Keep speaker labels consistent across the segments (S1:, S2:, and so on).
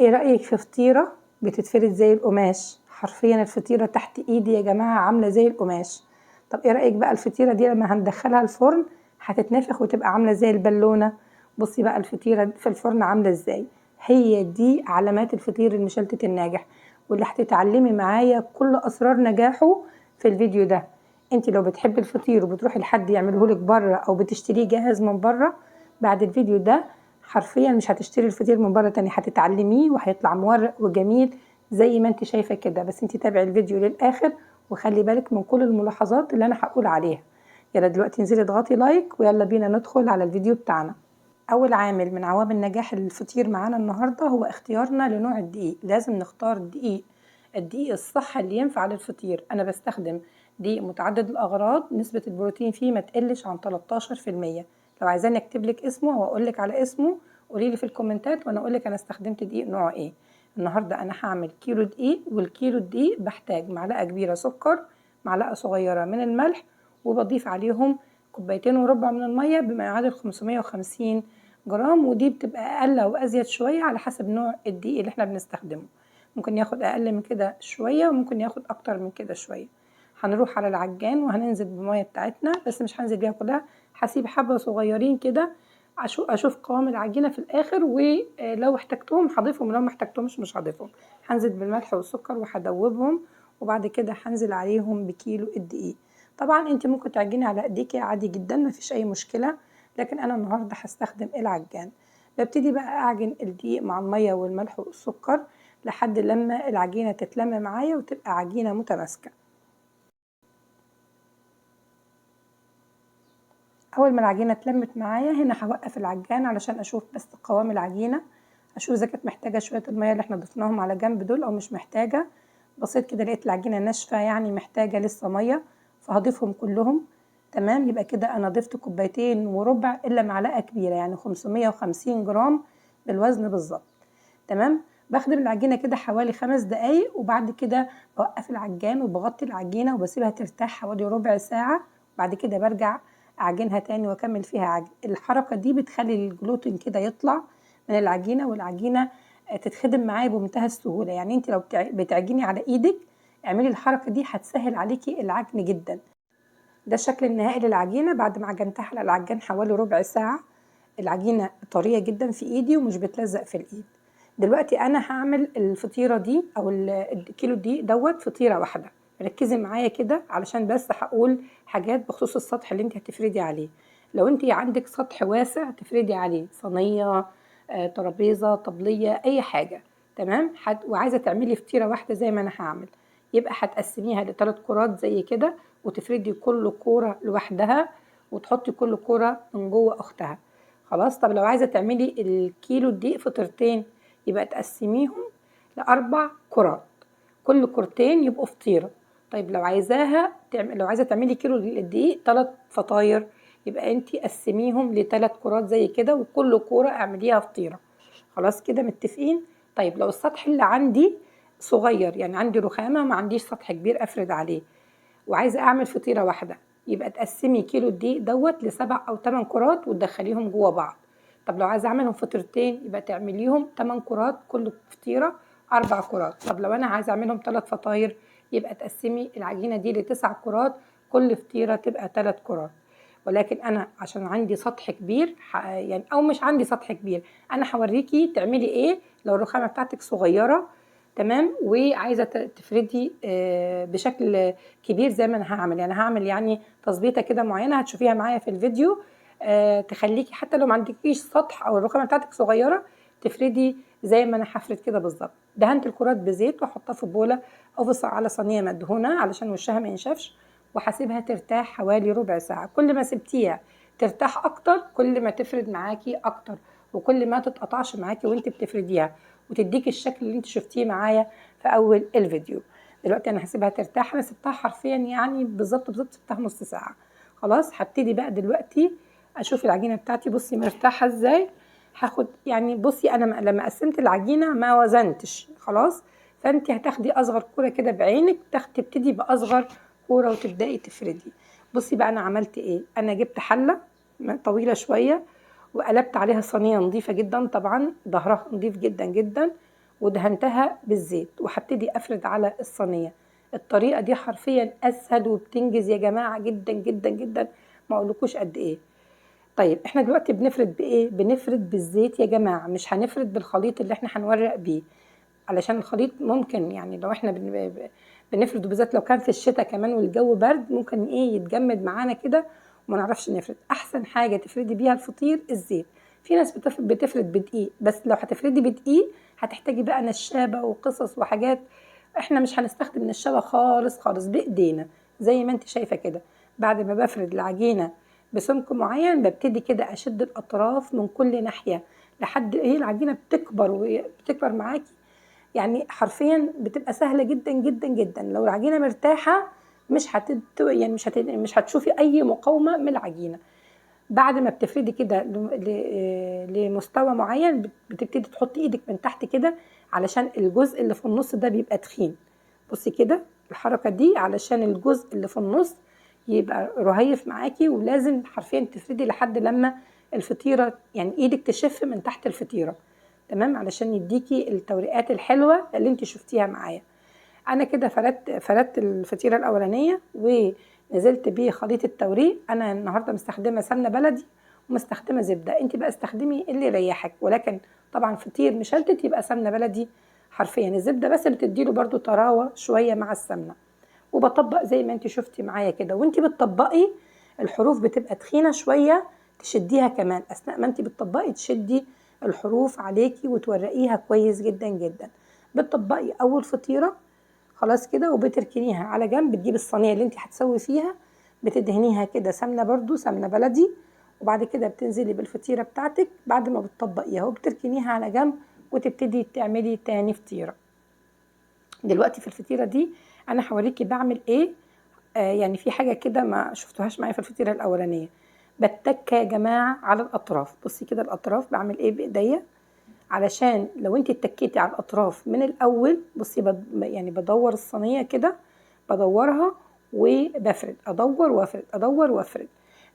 S1: ايه رأيك في فطيرة بتتفرد زي القماش؟ حرفيا الفطيرة تحت ايدي يا جماعة عاملة زي القماش. طب ايه رأيك بقى الفطيرة دي لما هندخلها الفرن هتتنفخ وتبقى عاملة زي البالونة؟ بصي بقى الفطيرة في الفرن عاملة ازاي. هي دي علامات الفطير المشلتت الناجح، واللي هتتعلمي معايا كل اسرار نجاحه في الفيديو ده. انت لو بتحبي الفطير وبتروحي لحد يعمله لك بره او بتشتريه جاهز من بره، بعد الفيديو ده حرفيا مش هتشتري الفطير من بره تاني، هتتعلميه وهيطلع مورق وجميل زي ما انت شايفه كده. بس انت تابعي الفيديو للاخر وخلي بالك من كل الملاحظات اللي انا هقول عليها. يلا دلوقتي انزلي اضغطي لايك ويلا بينا ندخل على الفيديو بتاعنا. اول عامل من عوامل نجاح الفطير معانا النهارده هو اختيارنا لنوع الدقيق. لازم نختار الدقيق الصح اللي ينفع للفطير. انا بستخدم دقيق متعدد الاغراض، نسبه البروتين فيه ما تقلش عن 13%. لو عايزاني اكتب لك اسمه او اقول لك على اسمه قولي لي في الكومنتات وانا اقول لك انا استخدمت دقيق نوعه ايه. النهارده انا هعمل كيلو دقيق، والكيلو الدقيق بحتاج معلقه كبيرة سكر، معلقه صغيرة من الملح، وبضيف عليهم كوبايتين وربع من المية بما يعادل 550 جرام، ودي بتبقى اقل او ازيد شوية على حسب نوع الدقيق اللي احنا بنستخدمه. ممكن ياخد اقل من كده شوية وممكن ياخد اكتر من كده شوية. هنروح على العجان وهننزل بالمية بتاعتنا، بس مش هنزل بيها كلها، هسيب حبه صغيرين كده اشوف قوام العجينة في الاخر، ولو احتجتهم هضيفهم، لو ما احتجتهمش مش هضيفهم. هنزل بالملح والسكر وهدوبهم، وبعد كده هنزل عليهم بكيلو الدقيق. طبعا انت ممكن تعجني على ايديكي عادي جدا، مفيش اي مشكلة، لكن انا النهارده هستخدم العجان. ببتدي بقى اعجن الدقيق مع المية والملح والسكر لحد لما العجينة تتلم معايا وتبقى عجينه متماسكة. اول ما العجينة اتلمت معايا هنا هوقف العجان علشان اشوف بس قوام العجينة، اشوف اذا كانت محتاجه شوية المية اللي احنا ضفناهم على جنب دول او مش محتاجه. بصيت كده لقيت العجينة ناشفة، يعني محتاجه لسه مية، فهضيفهم كلهم. تمام، يبقى كده انا ضفت كوبايتين وربع الا معلقه كبيرة، يعني 550 جرام بالوزن بالظبط. تمام، بخدم العجينة كده حوالي 5 دقايق، وبعد كده بوقف العجان وبغطي العجينة وبسيبها ترتاح حوالي ربع ساعة. بعد كده برجع اعجنها تاني واكمل فيها عجن. الحركة دي بتخلي الجلوتين كده يطلع من العجينة، والعجينه تتخدم معايا بمنتهى السهولة. يعني انت لو بتعجني على ايدك اعملي الحركة دي، هتسهل عليكي العجن جدا. ده الشكل النهائي للعجينه بعد ما عجنتها على العجان حوالي ربع ساعة. العجينة طرية جدا في ايدي ومش بتلزق في الايد. دلوقتي انا هعمل الفطيره دي او الكيلو دي دوت فطيره واحدة. ركزي معايا كده علشان بس هقول حاجات بخصوص السطح اللي انت هتفردي عليه. لو انت عندك سطح واسع تفردي عليه صينية، ترابيزة، طبليه، اي حاجة، تمام، وعايزه تعملي فطيره واحدة زي ما انا هعمل، يبقى هتقسميها لثلاث كرات زي كده، وتفردي كل كورة لوحدها، وتحطي كل كورة من جوه اختها. خلاص. طب لو عايزه تعملي الكيلو الدقيق فطيرتين، يبقى تقسميهم ل4 كرات، كل كورتين يبقوا فطيره. طيب لو عايزاها لو عايزه تعملي كيلو الدقيق 3 فطاير، يبقى انتي قسميهم ل3 كرات زي كده، وكل كورة اعمليها فطيره. خلاص كده متفقين؟ طيب لو السطح اللي عندي صغير، يعني عندي رخامه ما عنديش سطح كبير افرد عليه، وعايزه اعمل فطيره واحدة، يبقى تقسمي كيلو الدقيق دوت ل7 او 8 كرات وتدخليهم جوه بعض. طب لو عايزه اعملهم فطيرتين، يبقى تعمليهم 8 كرات، كل فطيره 4 كرات. طب لو انا عايزه اعملهم 3 فطاير، يبقى تقسمي العجينة دي ل9 كرات، كل فطيره تبقى 3 كرات. ولكن انا عشان عندي سطح كبير، يعني او مش عندي سطح كبير، انا هوريكي تعملي ايه لو الرخامه بتاعتك صغيرة، تمام، وعايزه تفردي بشكل كبير زي ما انا هعمل. يعني هعمل تظبيطه كده معينة هتشوفيها معايا في الفيديو، تخليكي حتى لو ما عندكيش سطح او الرخامه بتاعتك صغيرة تفردي زي ما انا هفرد كده بالظبط. دهنت الكرات بزيت واحطها في بوله او على صينية مدهونه علشان وشها ما ينشفش، وهسيبها ترتاح حوالي ربع ساعة. كل ما سبتيها ترتاح اكتر كل ما تفرد معاكي اكتر، وكل ما تتقطعش معاكي وانت بتفرديها، وتديكي الشكل اللي انت شفتيه معايا في اول الفيديو. دلوقتي انا هسيبها ترتاح، انا سبتها حرفيا يعني بالظبط بالظبط سبتها نص ساعة. خلاص هبتدي بقى دلوقتي اشوف العجينة بتاعتي، بصي مرتاحة ازاي. هاخد يعني بصي انا لما قسمت العجينة ما وزنتش، خلاص، فانت هتاخدي اصغر كورة كده بعينك، تبتدي باصغر كورة وتبداي تفردي. بصي بقى انا عملت ايه، انا جبت حله طويلة شوية وقلبت عليها صينية نظيفة جدا، طبعا ظهرها نظيف جدا جدا، ودهنتها بالزيت، وهبتدي افرد على الصينية. الطريقة دي حرفيا اسهل وبتنجز يا جماعة جدا جدا جدا، ما اقولكوش قد ايه. طيب احنا دلوقتي بنفرد بايه؟ بنفرد بالزيت يا جماعة، مش هنفرد بالخليط اللي احنا هنورق بيه، علشان الخليط ممكن يعني لو احنا بنفرده بالذات لو كان في الشتاء كمان والجو برد ممكن ايه يتجمد معانا كده وما نعرفش نفرد. احسن حاجة تفردي بيها الفطير الزيت. في ناس بتفرد بدقيق، بس لو هتفردي بدقيق هتحتاجي بقى نشابه وقصص وحاجات، احنا مش هنستخدم نشابه خالص خالص، بايدينا زي ما انت شايفه كده. بعد ما بفرد العجينة بسمك معين ببتدي كده اشد الاطراف من كل ناحية لحد ايه العجينة بتكبر وبتكبر معاكي، يعني حرفيا بتبقى سهلة جدا جدا جدا. لو العجينة مرتاحة مش هتت يعني مش هتشوفي اي مقاومة من العجينة. بعد ما بتفردي كده لمستوى معين بتبتدي تحطي ايدك من تحت كده علشان الجزء اللي في النص ده بيبقى تخين. بصي كده الحركة دي علشان الجزء اللي في النص يبقى رهيف معاكي، ولازم حرفيا تفردي لحد لما الفطيره يعني ايدك تشف من تحت الفطيره، تمام، علشان يديكي التوريقات الحلوة اللي انت شفتيها معايا. انا كده فردت الفطيره الاولانية ونزلت بيه خليط التوريق. انا النهارده مستخدمة سمنه بلدي ومستخدمه زبدة، انت بقى استخدمي اللي يريحك، ولكن طبعا فطير مشلتت يبقى سمنه بلدي حرفيا، الزبدة بس بتديله برده طراوه شوية مع السمنة. وبطبق زي ما انت شفتي معايا كده، وانت بتطبقي الحروف بتبقى تخينة شوية تشديها كمان اثناء ما انت بتطبقي، تشدي الحروف عليكي وتورقيها كويس جدا جدا. بتطبقي اول فطيره خلاص كده وبتركنيها على جنب. بتجيبي الصينية اللي انت هتسوي فيها بتدهنيها كده سمنه، برده سمنه بلدي، وبعد كده بتنزلي بالفطيره بتاعتك بعد ما بتطبقيها وبتركنيها على جنب، وتبتدي تعملي تاني فطيره. دلوقتي في الفطيره دي انا هوريكي بعمل ايه. يعني في حاجة كده ما شفتوهاش معايا في الفطيره الاولانية. بتك يا جماعة على الاطراف، بصي كده الاطراف بعمل ايه بايديا، علشان لو انت اتكيتي على الاطراف من الاول، بصي يعني بدور الصينية كده، بدورها وبفرد، ادور وافرد، ادور وافرد.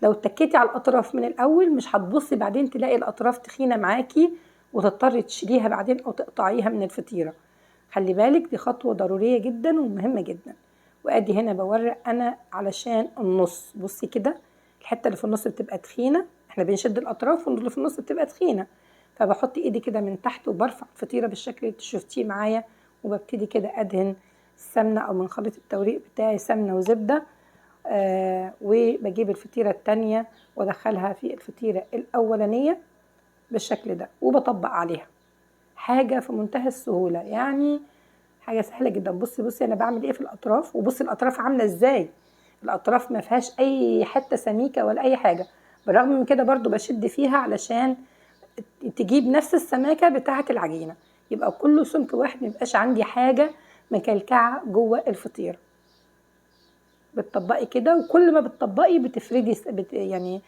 S1: لو اتكيتي على الاطراف من الاول مش هتبصي بعدين تلاقي الاطراف تخينة معاكي وتضطري تشيليها بعدين او تقطعيها من الفطيره. خلي بالك دي خطوة ضرورية جدا ومهمة جدا. وادي هنا بورق انا علشان النص، بصي كده الحتة اللي في النص بتبقى تخينة، احنا بنشد الاطراف واللي في النص بتبقى تخينة، فبحط ايدي كده من تحت وبرفع الفطيره بالشكل اللي شفتيه معايا، وببتدي كده ادهن السمنة او من خليط التوريق بتاعي سمنه وزبده، وبجيب الفطيره التانية وادخلها في الفطيره الاولانية بالشكل ده وبطبق عليها. حاجة في منتهى السهولة، يعني حاجة سهلة جدا. بصي بصي انا بعمل ايه في الاطراف، وبصي الاطراف عامله ازاي، الاطراف ما فيهاش اي حتة سميكة ولا اي حاجة، بالرغم من كده برضو بشد فيها علشان تجيب نفس السماكه بتاعه العجينة، يبقى كله سمك واحد، ما يبقاش عندي حاجة مكلكعه جوه الفطيره. بتطبقي كده، وكل ما بتطبقي بتفردي يعني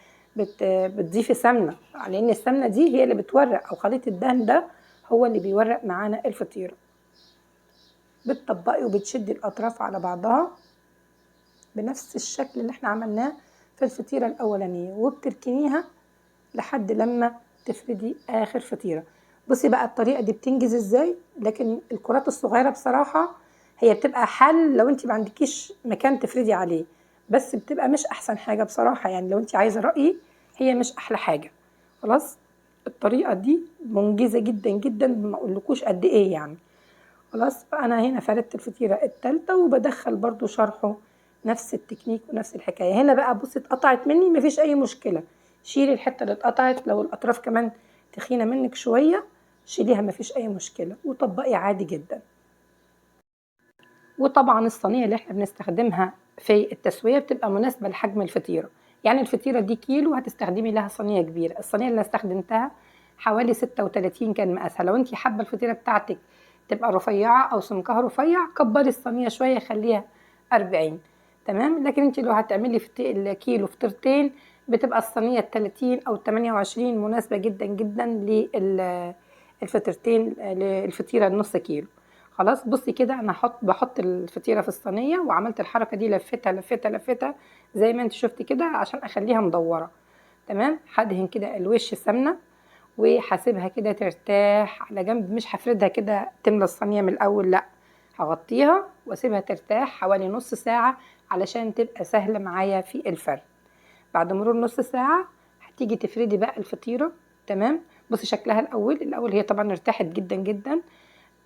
S1: بتضيفي سمنه، لان السمنة دي هي اللي بتورق، او خليط الدهن ده هو اللي بيورق معانا الفطيره. بتطبقي وبتشدي الاطراف على بعضها بنفس الشكل اللي احنا عملناه في الفطيره الاولانية، وبتركنيها لحد لما تفردي اخر فطيره. بصي بقى الطريقة دي بتنجز ازاي. لكن الكرات الصغيرة بصراحة هي بتبقى حل لو انت ما عندكيش مكان تفردي عليه، بس بتبقى مش احسن حاجة بصراحة، يعني لو انت عايزه رايي هي مش احلى حاجة. خلاص الطريقة دي منجزه جدا جدا، ما اقولكوش قد ايه يعني. خلاص فانا هنا فردت الفطيره الثالثة، وبدخل برضو شرحه نفس التكنيك ونفس الحكاية. هنا بقى بصي اتقطعت مني مفيش اي مشكلة، شيلي الحتة اللي اتقطعت، لو الاطراف كمان تخينة منك شوية شيليها مفيش اي مشكلة، وطبقي عادي جدا. وطبعا الصينية اللي احنا بنستخدمها في التسوية بتبقى مناسبة لحجم الفطيره، يعني الفطيره دي كيلو هتستخدمي لها صينية كبيرة. الصينية اللي انا استخدمتها حوالي 36 كان مقاسها. لو انت حابة الفطيره بتاعتك تبقى رفيعة او سمكها رفيع كبري الصينية شوية خليها 40، تمام. لكن انت لو هتعملي الكيلو فطيرتين بتبقى الصينية 30 او 28 مناسبة جدا جدا للفطيرتين، للفطيره النص كيلو. خلاص بصي كده انا بحط الفطيره في الصينية، وعملت الحركة دي لفتها لفتها لفتها زي ما انت شفتي كده عشان اخليها مدورة، تمام. هدهن كده الوش سمنه، وهسيبها كده ترتاح على جنب، مش هفردها كده تملى الصينية من الاول، لا هغطيها واسيبها ترتاح حوالي نص ساعة علشان تبقى سهلة معايا في الفرد. بعد مرور نص ساعة هتيجي تفردي بقى الفطيره. تمام، بصي شكلها الاول هي طبعا ارتاحت جدا جدا.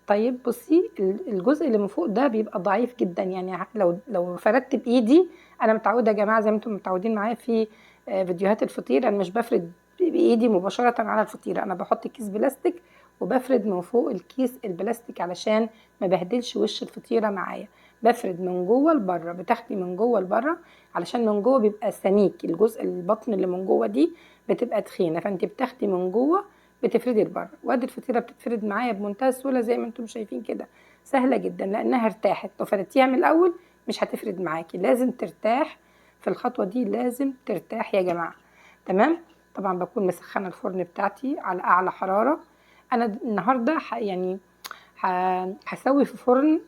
S1: طيب بصي الجزء اللي من فوق ده بيبقى ضعيف جدا، يعني لو فردت بايدي، انا متعوده يا جماعة زي ما انتم متعودين معايا في فيديوهات الفطير، انا مش بفرد بايدي مباشرة على الفطيره، انا بحط كيس بلاستيك وبفرد من فوق الكيس البلاستيك علشان ما بهدلش وش الفطيره معايا. بفرد من جوه لبره، بتاخدي من جوه لبره علشان من جوه بيبقى سميك، الجزء البطن اللي من جوه دي بتبقى تخينة، فانت بتاخدي من جوه بتفردي لبره. وادي الفطيره بتتفرد معايا بمنتهى السهولة زي ما انتم شايفين كده، سهلة جدا لانها ارتاحت. لو فردتيها من الاول مش هتفرد معاكي، لازم ترتاح في الخطوة دي، لازم ترتاح يا جماعة. تمام، طبعا بكون مسخنه الفرن بتاعتي على اعلى حرارة. انا النهارده يعني هسوي في فرن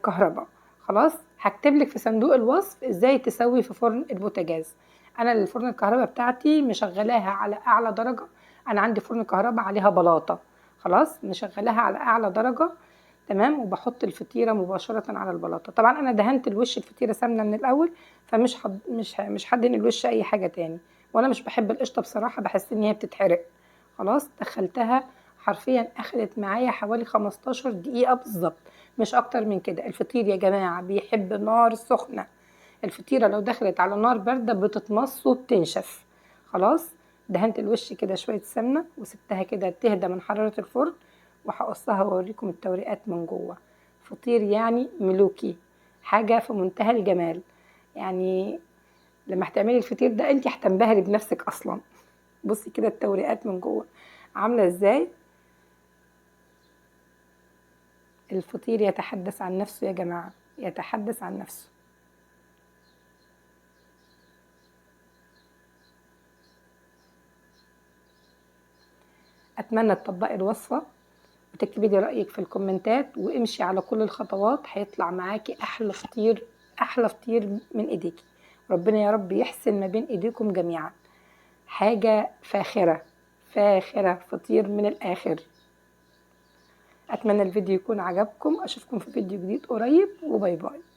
S1: كهرباء. خلاص، هكتب لك في صندوق الوصف ازاي تسوي في فرن البوتاجاز. انا الفرن الكهرباء بتاعتي مشغلاها على اعلى درجه، انا عندي فرن كهرباء عليها بلاطة، خلاص مشغلاها على اعلى درجه. تمام، وبحط الفطيره مباشرة على البلاطه. طبعا انا دهنت الوش الفطيره سمنه من الاول، فمش مش مش هدهن الوش اي حاجة تاني، وانا مش بحب القشطه بصراحة، بحس ان هي بتتحرق. خلاص دخلتها حرفيا اخدت معايا حوالي 15 دقيقة بالظبط، مش اكتر من كده. الفطير يا جماعة بيحب نار سخنة، الفطيره لو دخلت على نار باردة بتتمص وبتنشف. خلاص دهنت الوش كده شوية سمنه وسبتها كده تهدى من حرارة الفرن، وهقصها واوريكم التوريقات من جوه. فطير يعني ملوكي، حاجة في منتهى الجمال. يعني لما هتعملي الفطير ده انت هتنبهري بنفسك اصلا. بصي كده التوريقات من جوه عامله ازاي. الفطير يتحدث عن نفسه يا جماعة، يتحدث عن نفسه. اتمنى تطبقي الوصفة وتكتبي لي رايك في الكومنتات، وامشي على كل الخطوات، هيطلع معاكي احلى فطير، احلى فطير من ايديكي. ربنا يا رب يحسن ما بين ايديكم جميعا. حاجة فاخره فاخره، فطير من الاخر. اتمنى الفيديو يكون عجبكم، اشوفكم في فيديو جديد قريب، و bye bye.